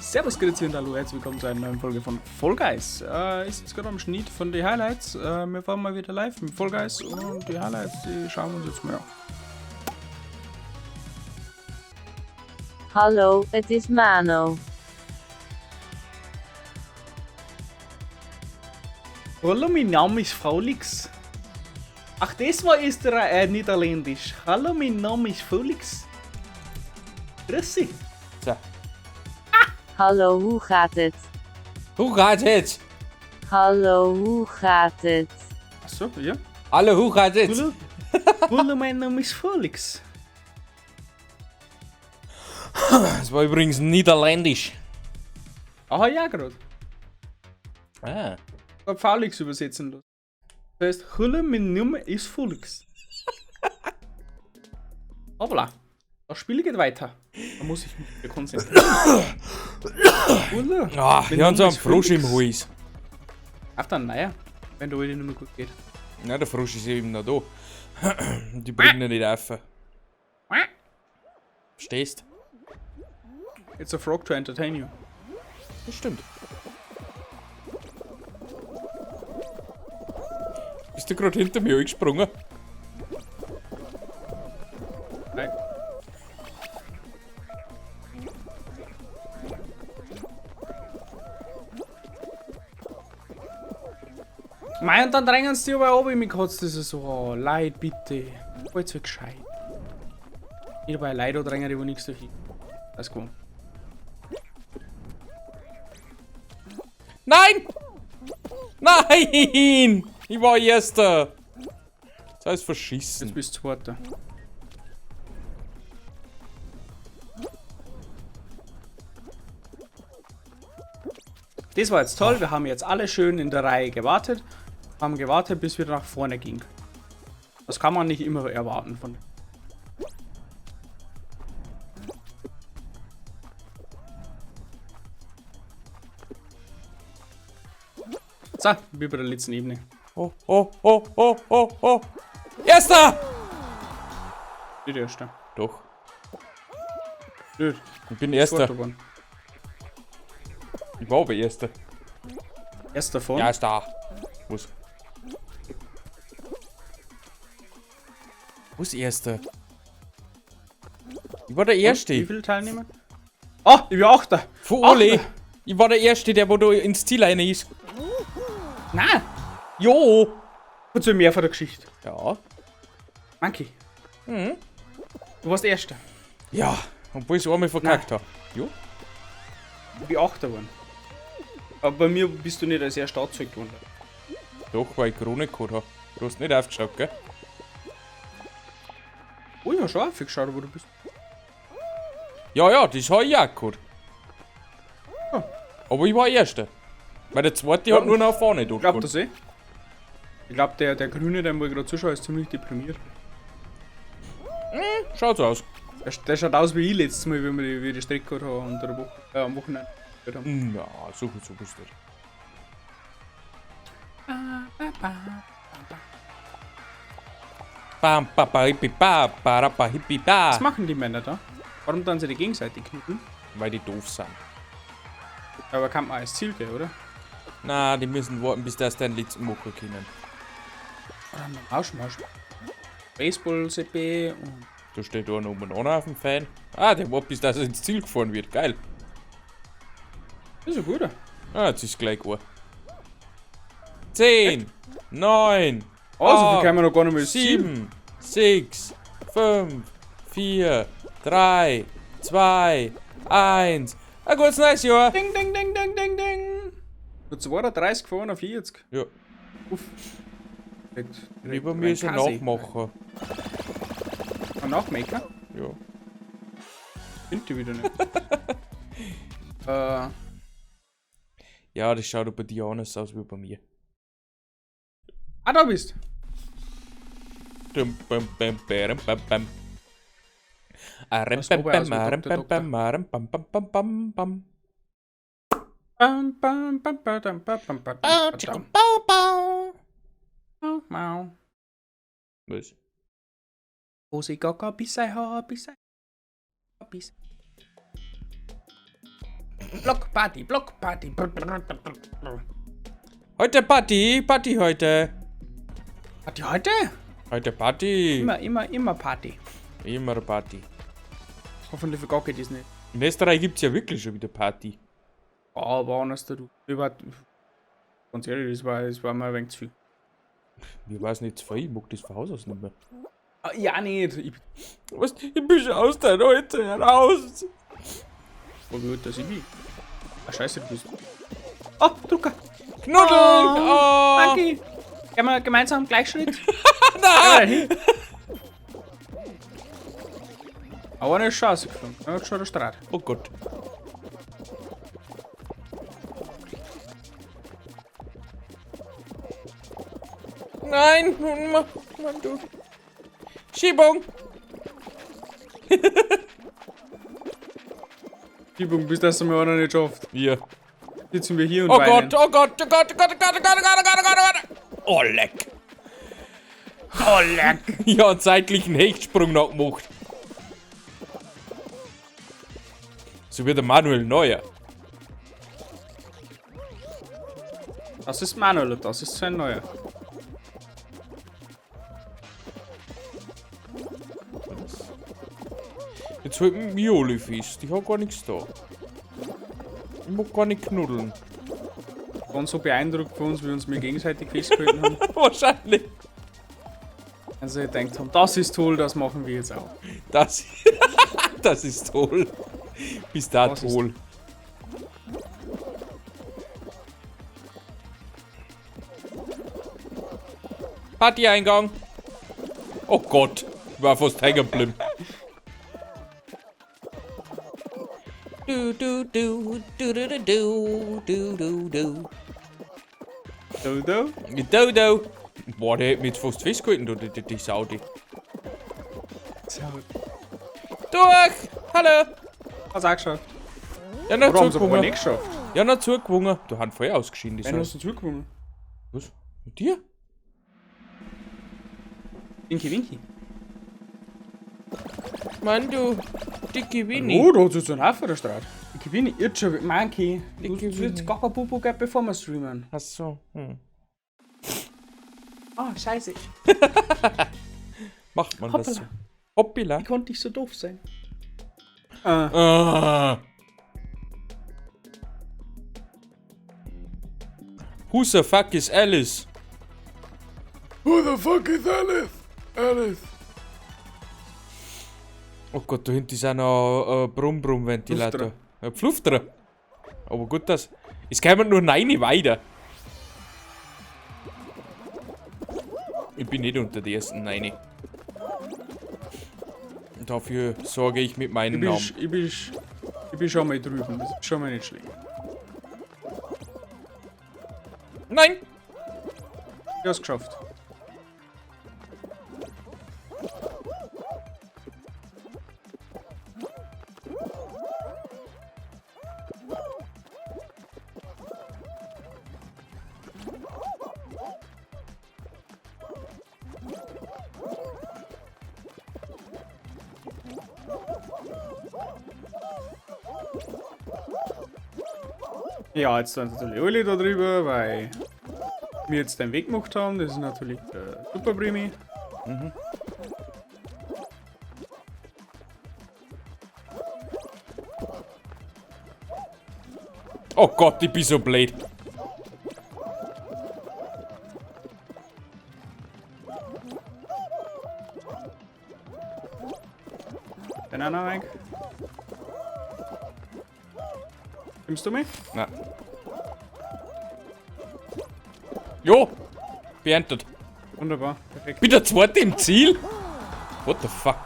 Servus, Grüezi und hallo, herzlich willkommen zu einer neuen Folge von Fall Guys. Ich sitze gerade am Schnitt von den Highlights. Wir fahren mal wieder live mit Fall Guys und die Highlights, die schauen wir uns jetzt mal an. Hallo, het is Mano. Hallo, mein Name ist Felix. Ach, das war Österreich, Niederländisch. Hallo, mein Name ist Felix. Grüß Sie. So. Hallo, hoe gaat het? Hoe gaat het? Hallo, hoe gaat het? Achso, ja. Hallo, hoe gaat het? Hallo. Hallo, mein Name ist Felix. Das war übrigens Niederländisch. Aha, ja, gerade. Ah. Ich hab Felix übersetzen lassen. Das heißt, hallo, mein Name ist Felix. Hoppla. Das Spiel geht weiter. Da muss ich mich wieder konzentrieren. Hallo. Ah, mein ich hab so Name einen ist Frosch im Felix. Hals. Auf dann, naja, wenn der heute nicht mehr gut geht. Na, der Frosch ist eben noch da. Die bringen ihn nicht auf. Verstehst? It's a frog to entertain you. Das stimmt. Bist du gerade hinter mir angesprungen? Nein. Mei, und dann drängen sie die aber runter, mich kotzt das so an. Leid, bitte. Jetzt wird gescheit. Nicht bei Leid drängen, die wo nichts durch. Alles gut. Nein! Nein! Ich war Erster! Das heißt verschissen. Jetzt bist du Zweiter. Das war jetzt toll, wir haben jetzt alle schön in der Reihe gewartet. Haben gewartet, bis wir nach vorne ging. Das kann man nicht immer erwarten von. So, wie bei der letzten Ebene. Oh, oh, oh, oh, oh, oh. Erster! Nicht erster. Doch. Nicht. Ich bin Erster. Zweiter geworden. Ich war aber Erster. Erster von? Ja, ist da. Was? Wo ist Erster? Ich war der Erste. Wie viele Teilnehmer? Oh, ich bin Achter. Von alle. Achter. Ich war der Erste, der wo da ins Ziel rein ist. Nein. Jo. Erzähl mehr von der Geschichte. Ja. Monkey. Mhm. Du warst Erster. Ja, obwohl ich es einmal verkackt habe. Jo. Ich bin Achter geworden. Aber bei mir bist du nicht als Erster angezeigt worden. Doch, weil ich Krone gehabt habe. Du hast nicht aufgeschaut, gell? Oh, ich hab schon aufgeschaut, wo du bist. Ja, ja, das hab ich auch gehabt. Ja. Aber ich war Erster. Weil der Zweite Ja. hat nur nach vorne dort Ich glaub gehabt. das eh. Ich glaub, der Grüne, der wo ich gerade zuschaue, ist ziemlich deprimiert. Hm, schaut so aus. Der schaut aus wie ich letztes Mal, wie wir die Strecke gehabt haben unter der Woche, am Wochenende. Na, so gut, so bist du. Bam, ba, ba, hippi, ba, ba, ra, ba, hippi, ba. Was machen die Männer da? Warum dann sie die gegenseitig knüppeln? Weil die doof sind. Aber kann man als Ziel gehen, oder? Na, die müssen warten, bis das dein letzten machen können. Mausch, Mausch. Baseball, CP und. Da steht einer oben an auf dem Fan. Ah, der wartet, bis das ins Ziel gefahren wird. Geil. Das ist ein guter. Ah, jetzt ist gleich Uhr. 10, 9, Oh, so viel kann man noch gar nicht mehr ins Ziel. 7, 6, 5, 4, 3, 2, 1. Ein gutes neues Jahr. Ding, ding, ding, ding, ding, ding. Nur 32 gefahren auf 40. Ja. Uff. Direkt, Lieber mir ist ein Nachmacher. Ein Nachmaker? Ja. Find die wieder nicht. Ja, das schaut bei dir anders aus wie bei mir. Ah, da bist du. Dum, bum, bum, bam, bam, bam. Aram, Was bam, oben bam, aus wie aram, Doktor, bam, bam, aram, bam, bam, bam, bam, bam. Bam, bam, bam, bam, bam, bam, bam, bam, Bau, bam, tschicka, bam. bau, bau. Mau, mau. Was? Hose Gaga, bis ei ha, bis ei. Bis. Block Party, Block Party. Heute Party, Party heute. Party heute? Heute Party. Immer, immer, immer Party. Immer Party. Hoffentlich vergacke ich das nicht. In Österreich gibt es ja wirklich schon wieder Party. Aber anders du. Ich war, ganz ehrlich, das war mir ein wenig zu viel. Ich weiß nicht, zu viel, ich mag das von Haus aus nicht mehr. Ah, ja, nicht. Ich, Was? Ich bin schon aus der Leute heraus. oh, wie alt das ich bin. Ah, scheiße, du bist. Oh, Drucker. Knuddeln! Oh. Danke. Gehen wir gemeinsam Gleichschritt? Nein! Aber eine ist schon rausgeflogen. Ja, hat schon der Strat. Oh Gott. Nein! Mann, du. Schiebung! Schiebung, bis das wir auch noch nicht schafft. Ja. Sitzen wir hier und Oh weinen. Gott, oh Gott, oh Gott, oh Gott, oh Gott, oh Gott, oh Gott, oh Gott, oh Gott, oh Gott. Oh, leck. Oh, leck. Ja, einen zeitlichen Hechtsprung noch gemacht. So wie der Manuel Neuer. Das ist Manuel und das ist sein neuer. Jetzt halten mich alle fest. Ich hab gar nichts da. Ich mag gar nicht knuddeln. Waren so beeindruckt von uns, wie wir uns mir gegenseitig festgehalten haben. Wahrscheinlich. Also ich gedacht haben, das ist toll, das machen wir jetzt auch. Das, das ist toll. Bist da Das ist- toll. Party-Eingang. Oh Gott, ich war fast hängen geblieben. Du, du, du, du, du, du, du, du, du. Dodo? Du, du. Boah, der hätte mich jetzt fast festgehalten, du, die Sau, die. So. Durch! Hallo! Hast auch geschafft. Ja, noch Oder haben sie aber zugewonnen. nicht geschafft? Ja, noch zugewonnen. Du hast voll ausgeschieden, die Wen Sau. hast du zugewonnen? Was? Mit dir? Winki Winki. Mann, du dicke Winnie. Oh, da hat jetzt einen Haufen der Straße. Winki Winki, jetzt schon. Monkey, du Dicke hast jetzt gar kein Popo gehabt, bevor wir streamen. Ach so. Hm. Ah, scheiße. Macht man das so? Hoppala. Hoppala. Wie konnte ich so doof sein? Ah, Ah. Who the fuck is Alice? Who the fuck is Alice? Alice. Oh Gott, da hinten ist auch noch ein Brumm-Brumm-Ventilator. Ein Pflufterer. Aber gut, das. Es kämen nur neun weiter. Ich bin nicht unter die ersten neun. Dafür sorge ich mit meinem Ich bin, Namen. ich bin schon mal drüben. Das ist schon mal nicht schlecht. Nein! Ich hab's geschafft. Ja, jetzt sind natürlich alle da drüber, weil wir jetzt den Weg gemacht haben. Das ist natürlich der Super Primi. Mhm. Oh Gott, ich bin so blöd. Den anderen weg. Nimmst du mich? Nein. Jo! Beendet. Wunderbar, perfekt. Bin der zweite im Ziel? What the fuck?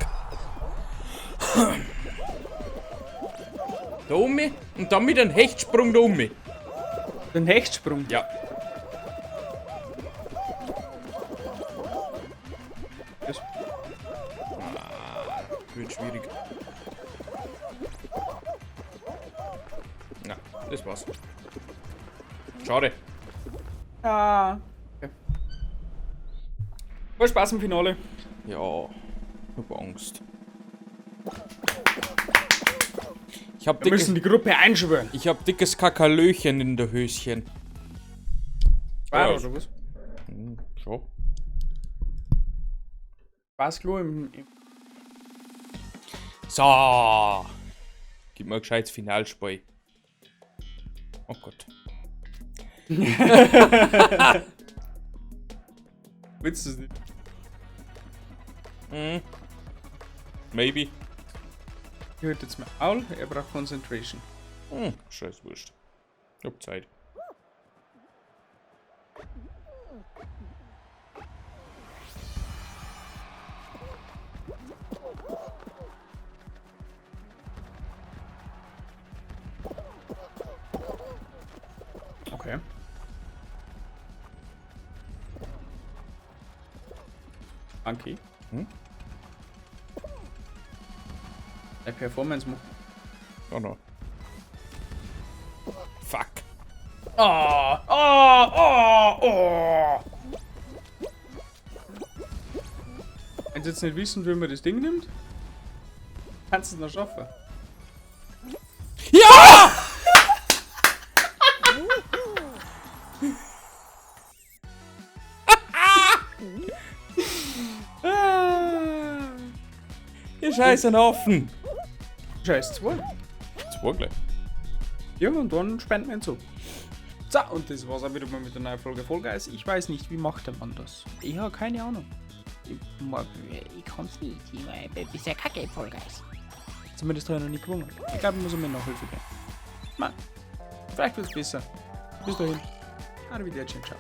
Da um mich und dann mit einem Hechtsprung da um mich. Den Hechtsprung. Ja. Das Wird schwierig. Na, das war's. Schade. Ah. Okay. Viel Spaß im Finale. Ja, ich hab Angst. Ich hab Wir dickes, müssen die Gruppe einschwören. ich hab dickes Kakalöchen in der Höschen. War Ja. oder was? Hm, schon. Was Klo im So. Gib mir ein gescheites Finalspiel. Oh Gott. Willst du es nicht? Hm. Maybe. Ich hört jetzt mal Aul, er braucht Concentration. Hm, scheiß wurscht. Ich hab Zeit. Okay. Anki. Hm? Der Performance macht. Oh no. Fuck. Oh, oh, oh, oh. Wenn Sie jetzt nicht wissen, wie man das Ding nimmt, kannst du es noch schaffen. Ja! Ihr scheiß Haufen. Scheiß zwei. Zwei gleich. Ja, und dann spenden wir ihn zu. So, und das war's auch wieder mal mit der neuen Folge Fall Guys. Ich weiß nicht, wie macht der Mann das? Ich habe keine Ahnung. Ich kann's nicht. Ich bin sehr kacke im Fall Guys. Zumindest habe ich noch nie gewonnen. Ich glaube, ich muss mir Nachhilfe geben. Mann, vielleicht wird's besser. Bis dahin. Arrivederci, ciao.